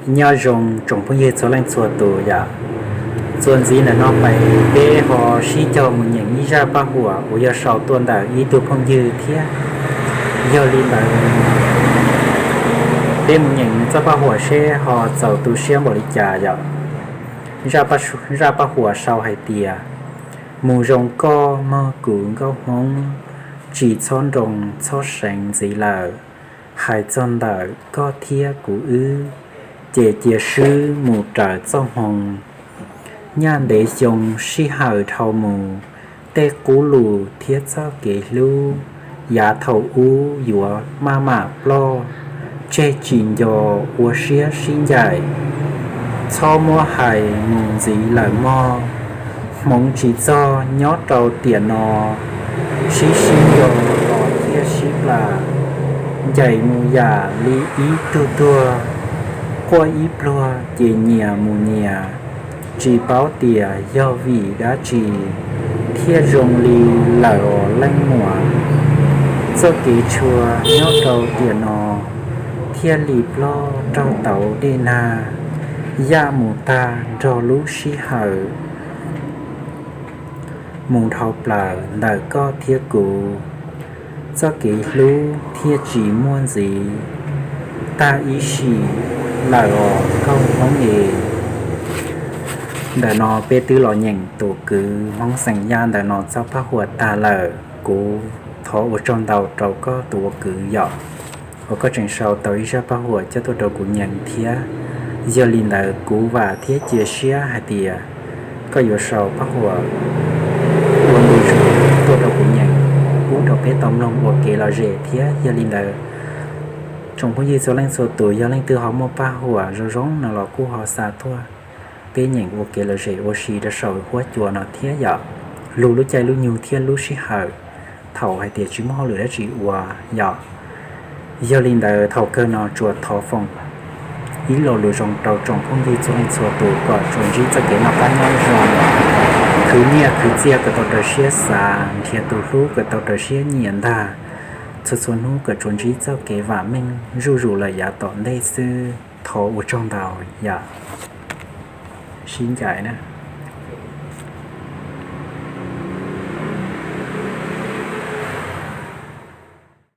Nyob zoo tsoom phooj ywg txhua leej txhua tus yom. Txuas ntxiv ntawm no peb ho sib cog mus nyeem ib zaj paj huam uas yog sau tuaj ntawm ib tug phooj ywg thiab. Yog li ntawd, peb mus nyeem nws txoj paj huam seb ho txaus tu siab npaum li cas yom. Zaj paj huam sau hais tias, mus zoo koj mog kuv nkauj hmoob, tsis txhob nroo txhob seev ntxiv lawm. Hais txog ntawm koj thiab kuv wb, ces cia swb mus raws txoj hmoo. Nyaj ntev xyoo sij hawm dhau mus, tej qub lus thiab txoj kev hlub, yav thaum ub yuav maj mam ploj, tseg tsis nco ua siab sib ncaim. Txhob muab hais mus ntxiv lawm mog, hmoov tsis txog nyob rau tiam no, sib sib nco los thiaj sib plam, ncaim mus yam li ib tug tuag, quaj ib pluag ces nyias mus nyias, tsis paub tias yog vim dab tsi, thiaj zoo li lawm os leej muam. Txoj kev tshua nyob rau tiam no, thiaj li ploj raug tauv dej nag, yaj mus tag nrog lub sij hawm mus dhau plaws ntawm koj thiab kuv. Txoj kev hlub thiaj tsis muaj ntxiv, tag ib sim lawm os nkauj hmoob es. Ntawm no peb twb los nyeem tus kwv hmoob xeem Yaj ntawm no txoj paj huam tag lawm. Kuv thov ua tsaug ntau rau koj tus ua kwv yom, uas koj tseem sau tau ib zaj paj huam coj tuaj rau kuv nyeem thiab. Yog li ntawd kuv vam thiab cia siab hais tias koj yuav sau paj huam ua ntu zus tuaj rau kuv nyeem, pub rau peb tau mloog ua kev lom zem thiab. Yog li ntawd, tsoom phooj ywg txhua leej txhua tus, yog leej twg ho muaj paj huam zoo zoo no los kuj ho xa tuaj peb nyeem ua kev lom zem ua si rau saum huab cua no thiab yom. Lug lub caij lub nyoog thiab lub sij hawm thaum hais tias tsis muaj hauj lwm dab tsi ua yom. Yog li ntawd thaum kawg no tsuas thov foom ib lo lus zoo rau tsoom phooj ywg txhua leej txhua tus kom tsuas ntsib txoj kev noj qab nyob zoo, khwv nyiaj khwv txiaj kom tau raws siab xav, nrhiav tus hlub kom tau raws siab nyiam ntag. Txhua txhua hnub kom tsuas ntsib txoj kev vam meej zuj zus lawm yav tom ntej xwb. Thov ua tsaug ntau yom. Sib ncaim na.